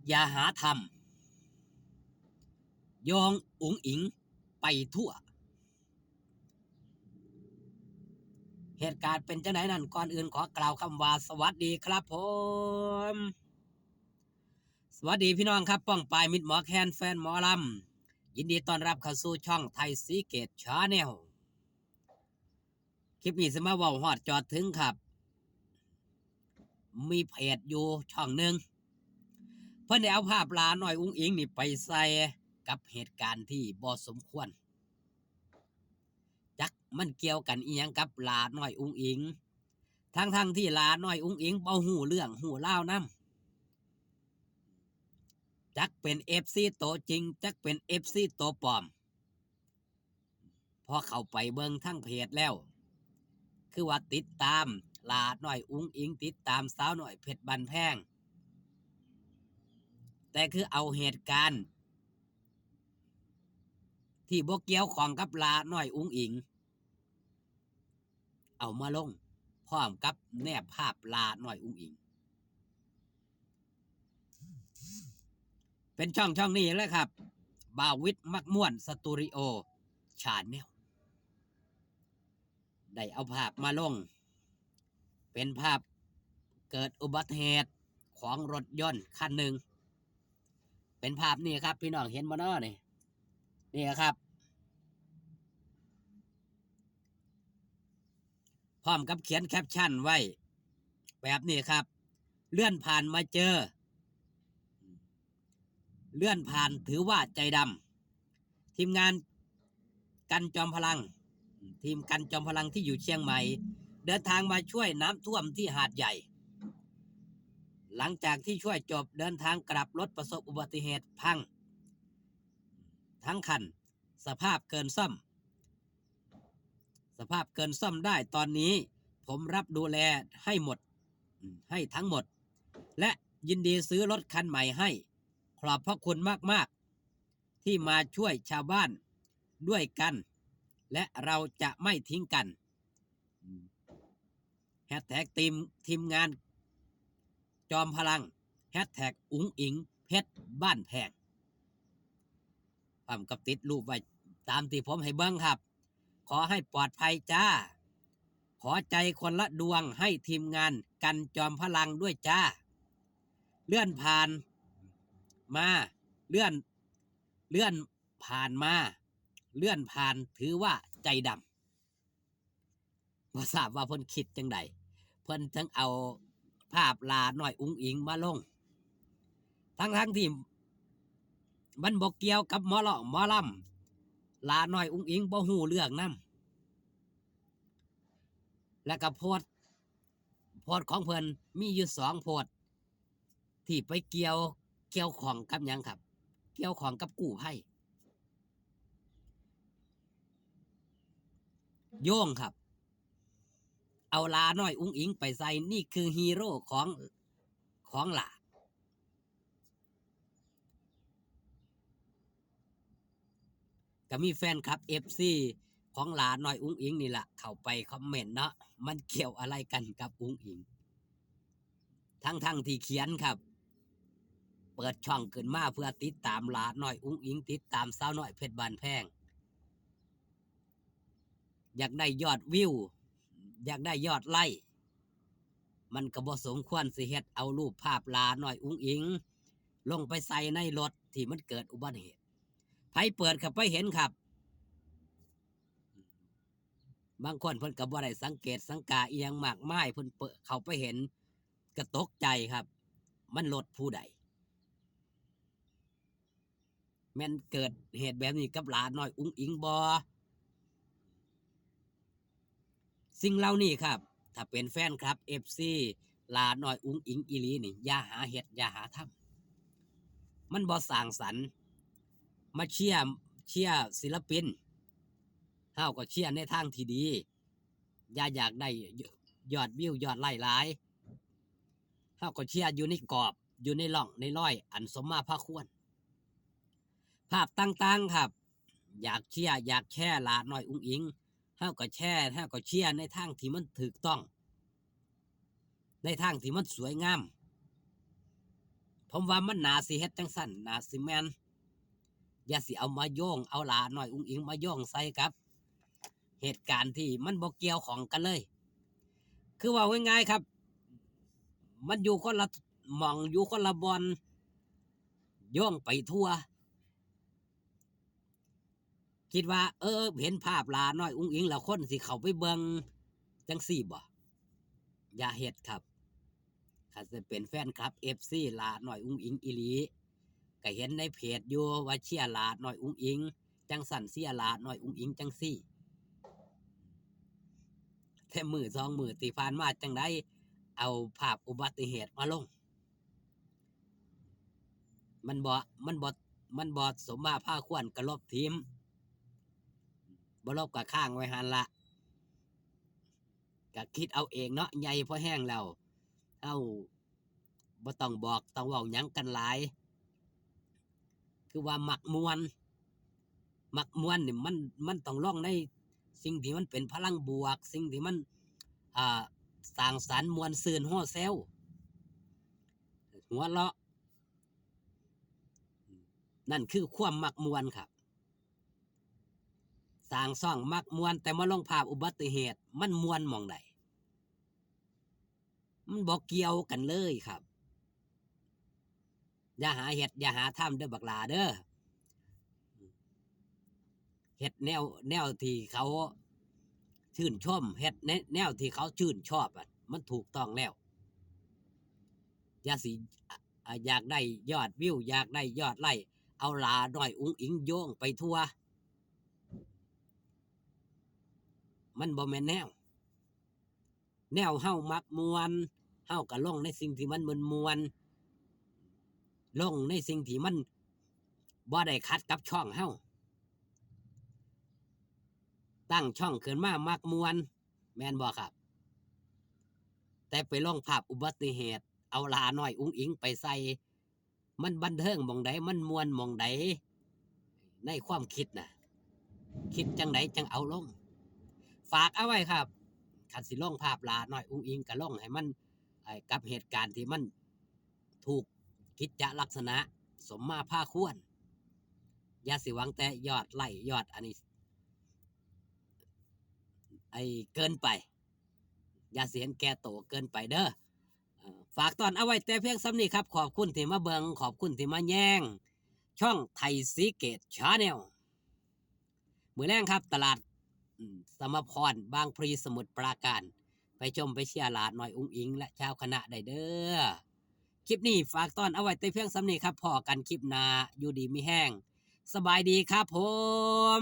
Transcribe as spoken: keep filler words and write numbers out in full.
อย่าหาทำ โยงอุ๋งอิ๋งไปทั่ว เหตุการณ์เป็นจั่งใดนั้น ก่อนอื่นขอกล่าวคำว่าสวัสดีครับผม สวัสดีพี่น้องครับ ป้องปายมิตรหมอแคน แฟนหมอลำ ยินดีต้อนรับเข้าสู่ช่องไทยศรีเกต Channel คลิปนี้สิมาเว้าฮอดจอดถึงครับ มีเพจอยู่ช่องหนึ่ง เพิ่นได้เอาภาพหล้าน้อยอุ๋งอิ๋งนี่ไปใส่กับเหตุการณ์ที่บ่สมควร จักมันเกี่ยวกันอีหยังกับหล้าน้อยอุ๋งอิ๋ง ทั้งๆที่หล้าน้อยอุ๋งอิ๋งบ่ฮู้เรื่องฮู้ราวนำ จักเป็นเอฟซีตัวจริง จักเป็นเอฟซีตัวปลอม พอเข้าไปเบิ่งทางเพจแล้ว คือว่าติดตามหล้าน้อยอุ๋งอิ๋ง ติดตามสาวน้อยเพชรบ้านแพง แต่คือเอาเหตุการณ์ ที่บ่เกี่ยวข้องกับหล้าน้อยอุ๋งอิ๋ง เอามาลง พร้อมกับแนบภาพหล้าน้อยอุ๋งอิ๋ง เป็นช่องช่องนี้เลยครับ บ่าววิทย์มักม่วนสตูดิโอ Channel ได้เอาภาพมาลง เป็นภาพเกิดอุบัติเหตุของรถยนต์คันหนึ่ง เป็นภาพนี่ครับ พี่น้องเห็นบ่น้อนี่ นี่ครับ พร้อมกับเขียนแคปชั่นไว้ แบบนี้ครับ เลื่อนผ่านมาเจอ เลื่อนผ่านถือว่าใจดำ ทีมงานกันจอมพลัง ทีมกันจอมพลังที่อยู่เชียงใหม่ เดินทางมาช่วยน้ำท่วมที่หาดใหญ่ หลังจากที่ช่วยจบเดินทางกลับ รถประสบอุบัติเหตุพังทั้งคัน สภาพเกินซ่อม สภาพเกินซ่อมได้ ตอนนี้ผมรับดูแลให้หมด ให้ทั้งหมด และยินดีซื้อรถคันใหม่ให้ ขอบพระคุณมากๆ ที่มาช่วยชาวบ้านด้วยกัน และเราจะไม่ทิ้งกัน แฮชแท็กทีม ทีมงานจอมพลัง แฮชแท็กอุ๋งอิ๋งเพชรบ้านแพง พร้อมกับติดรูปไว้ตามที่ผมให้เบิ่งครับ ขอให้ปลอดภัยจ้า ขอใจคนละดวงให้ทีมงานกันจอมพลังด้วยจ้า เลื่อนผ่านมา เลื่อน เลื่อนผ่านมา เลื่อนผ่านถือว่าใจดำ บ่ทราบว่าเพิ่นคิดจั่งใด เพิ่นถึงเอาภาพหล้าน้อยอุ๋งอิ๋งมาลง ทั้งๆที่มันบ่เกี่ยวกับหมอร้องหมอลำ หล้าน้อยอุ๋งอิ๋งบ่ฮู้เรื่องนำ แล้วก็โพสต์ โพสต์ของเพิ่นมีอยู่สองโพสต์ ที่ไปเกี่ยว เกี่ยวข้องกับหยังครับ เกี่ยวข้องกับกู้ภัย โยงครับ เอาหล้าน้อยอุ๋งอิ๋งไปใส่ นี่คือฮีโร่ของ ของหล้า ก็มีแฟนคลับเอฟซีของหล้าน้อยอุ๋งอิ๋งนี่ล่ะ เข้าไปคอมเมนต์เนาะ มันเกี่ยวอะไรกันกับอุ๋งอิ๋ง ทั้งๆที่เขียนครับ เปิดช่องขึ้นมาเพื่อติดตามหล้าน้อยอุ๋งอิ๋ง ติดตามสาวน้อยเพชรบ้านแพง อยากได้ยอดวิว อยากได้ยอดไลค์ มันก็บ่สมควรสิเฮ็ดเอารูปภาพหล้าน้อยอุ๋งอิ๋ง ลงไปใส่ในรถที่มันเกิดอุบัติเหตุ ไผเปิดเข้าไปเห็นครับ บางคนเพิ่นก็บ่ได้สังเกตสังกาอิหยังมากมาย เพิ่นเปิดเข้าไปเห็นก็ตกใจครับ มันรถผู้ใด แม่นเกิดเหตุแบบนี้กับหล้าน้อยอุ๋งอิ๋งบ่ สิ่งเหล่านี้ครับ ถ้าเป็นแฟนคลับเอฟซีหล้าน้อยอุ๋งอิ๋งอีหลีนี่ อย่าหาเฮ็ด อย่าหาทำ มันบ่สร้างสรรค์ มาเชียร์ เชียร์ศิลปิน เฮาก็เชียร์ในทางที่ดี อย่าอยากได้ยอดวิวยอดไลค์หลาย เฮาก็เชียร์อยู่ในกรอบ อยู่ในร่องในรอยอันสมมาพาควร ภาพต่างๆครับ อยากเชียร์อยากแชร์หล้าน้อยอุ๋งอิ๋ง เฮาก็แชร์ เฮาก็เชียร์ในทางที่มันถูกต้อง ในทางที่มันสวยงาม ผมว่ามันน่าสิเฮ็ดจั่งซั้น น่าสิแม่น อย่าสิเอามาโยง เอาหล้าน้อยอุ๋งอิ๋งมาโยงใส่กับเหตุการณ์ที่มันบ่เกี่ยวข้องกันเลย คือเว้าง่ายๆครับ มันอยู่คนละหม่อง อยู่คนละบ่อน โยงไปทั่ว คิดว่า เออ เห็นภาพหล้าน้อยอุ๋งอิ๋งแล้วคนสิเข้าไปเบิ่งจั่งซี้บ่ อย่าเฮ็ดครับ คันสิเป็นแฟนคลับ เอฟซี หล้าน้อยอุ๋งอิ๋งอีหลี ก็เห็นในเพจอยู่ว่าเชียร์หล้าน้อยอุ๋งอิ๋งจั่งซั้น เชียร์หล้าน้อยอุ๋งอิ๋งจั่งซี้ แต่มื้อสองมื้อที่ผ่านมาจั่งใด เอาภาพอุบัติเหตุมาลง มันบ่ มันบ่ มันบ่สมมาพาควร ก็ลบถิ้ม บ่ลบก็ค้างไว้หั่นละ ก็คิดเอาเองเนาะ ใหญ่พอแฮงแล้ว เฮาบ่ต้องบอก ต้องเว้าหยังกันหลาย คือว่ามักม่วน มักม่วนนี่มัน มันต้องลงในสิ่งที่มันเป็นพลังบวก สิ่งที่มัน อ่า สร้างสรรค์ ม่วนซื่น ฮอแซว หัวเราะ นั่นคือความมักม่วนครับ สร้างซ่องมักม่วน แต่มาลงภาพอุบัติเหตุ มันม่วนหม่องใด มันบ่เกี่ยวกันเลยครับ อย่าหาเฮ็ด อย่าหาทำเด้อบักหล้าเด้อ เฮ็ดแนว แนวที่เขาชื่นชม เฮ็ดในแนวที่เขาชื่นชอบอะ มันถูกต้องแล้ว อย่าสิ อ่ะ อ่ะ อยากได้ยอดวิว อยากได้ยอดไลค์ เอาหล้าน้อยอุ๋งอิ๋งโยงไปทั่ว มันบ่แม่นแนว แนวเฮามักม่วน เฮาก็ลงในสิ่งที่มันม่วนๆ ลงในสิ่งที่มันบ่ได้ขัดกับช่องเฮา ตั้งช่องขึ้นมามักม่วน แม่นบ่ครับ แต่ไปลงภาพอุบัติเหตุ เอาหล้าน้อยอุ๋งอิ๋งไปใส่ มันบันเทิงหม่องใด มันม่วนหม่องใด ในความคิดน่ะ คิดจั่งใดจั่งเอาลง ฝากเอาไว้ครับ คันสิลงภาพหล้าน้อยอุ๋งอิ๋งก็ลงให้มัน ไอ้ กับเหตุการณ์ที่มันถูกกิจจะลักษณะ สมมาพาควร อย่าสิหวังแต่ยอดไลค์ ยอดอันนี้ ไอ้ เกินไป อย่าสิเห็นแก่โตเกินไปเด้อ เอ่อ ฝากตอนเอาไว้แต่เพียงส่ำนี้ครับ ขอบคุณที่มาเบิ่ง ขอบคุณที่มาแยง ช่องไทยศรีเกต Channel มื้อแลงครับ ตลาด อืม สมพร บางพลี สมุทรปราการ ไปชมไปเชียร์หล้าน้อยอุ๋งอิ๋งและชาวคณะได้เด้อ คลิปนี้ฝากตอนเอาไว้แต่เพียงส่ำนี้ครับ พ้อกันคลิปหน้า อยู่ดีมีแฮง สบายดีครับผม